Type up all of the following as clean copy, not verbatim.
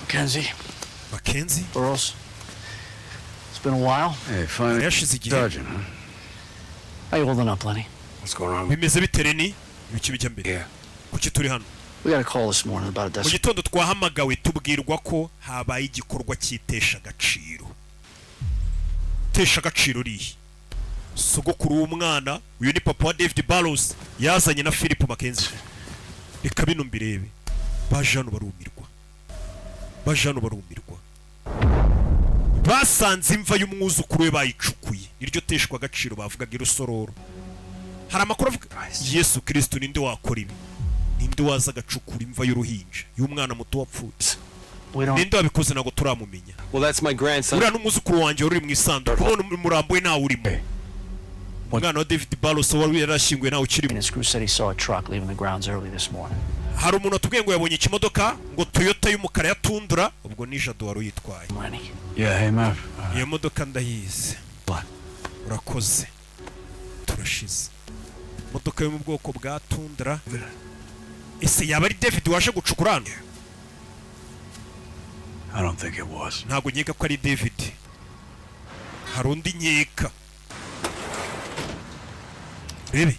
Mackenzie, Mackenzie. Burroughs. It's been a while. Hey, finally. Yashize igihe. Sergeant, huh? How you holding up, Lenny? What's going on? Bimeze bite, Lenny? Ibiki bijya mbere? Yeah. Kuki turi hano? We got a call this morning about a Mu death. gitondo twahamagawe, tubwirwa ko habaye igikorwa cy'itesha agaciro. Tesha agaciro rihe? Sogokuru w'umwana uyu ni papa wa David Barrows, yazanye na Philip Mackenzie. Reka bino mbirebe. Baje hano barumirwa, baje hano barumirwa. Basanze imva y'umwuzukuru we bayicukuye. Niryo teshwa agaciro bavugaga i Rusororo. Hari amakuru avuga. Yesu Kristo, ninde wakora ibi? Ninde waza agacukura imva y'uruhinja, y'umwana muto wapfuye? We don't. Ninde wabikoze? Ntabwo turamumenya. Well, that's my grandson. Uriya n'umwuzukuru wanjye wari uri mu isanduku, none umurambo we ntawe urimo. Umwana wa David Barros wari yarashyinguye ntawe ukirimo. His crew said he saw a truck leaving the grounds early this morning. Hari umuntu watubwiye ngo yabonye ikimodoka, ngo Toyota y'umukara ya Tundra, ubwo ni Jado wari uyitwaye. Lenny. Yeah, hey, Mav. Iyo modoka ndayizi. What? Urakoze, turashize. Imodoka yo mu bwoko bwa Tundra, ese yaba ari David waje gucukura hano? I don't think it was. Ntabwo nkeka ko ari David, hari undi nkeka. Rebe,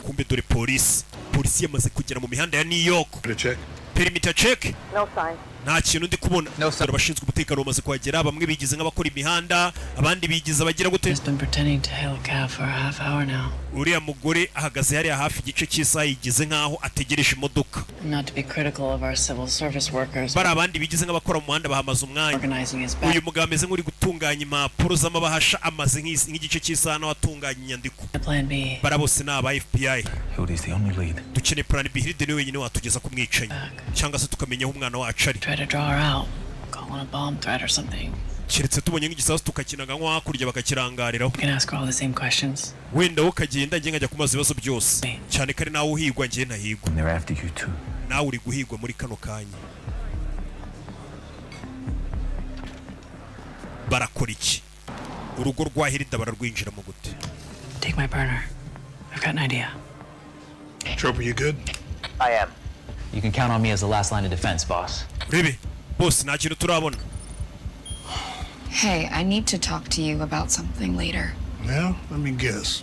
kumbe dore polisi. Polisi yamaze kugera mu mihanda ya New York. Check. Perimeter check. No sign. Nta kintu ndi kubona. No sign. Dore abashinzwe umutekano bamaze kuhagera. Bamwe bigize nk'abakora imihanda, abandi bigize abagira gute. Has been pretending to hail a cab for a half hour now. Uriya mugore ahagaze hariya hafi igice cy'isaha, yigize nk'aho ategereje imodoka. Not to be critical of our civil service workers, Bari abandi bigize nk'abakora mu muhanda bahamaze umwanya. organizing is bad. Uyu mugabo ameze nk'uri gutunganya impapuro z'amabahasha, amaze nk'igice cy'isaha nawe atunganya inyandiko. Plan B. Bara bose ni aba FBI. Hildy's the only lead. Dukeneye plan B. Hilde niwe wenyine watugeza ku mwicanyi, cyangwa se tukamenya aho umwana wacu ari. Try to draw her out. Call in a bomb threat or something. Keretse tubonye nk'igisasu tukakinaga nko hakurya bakakirangariraho. We can ask her all the same questions. Wenda wowe ukagenda, njye nkajya kumaza ibibazo byose, cyane ko ari nawe uhigwa, njye ntahigwa. And they're after you too. Nawe uri guhigwa muri kano kanya. Barakora iki? Urugo rwa Hilda bararwinjiramo gute? Take my burner. I've got an idea. Trooper, you good? I am. You can count on me as the last line of defense, boss. Urebe bose, nta kintu turabona. Hey, I need to talk to you about something later. Yeah? Let me guess.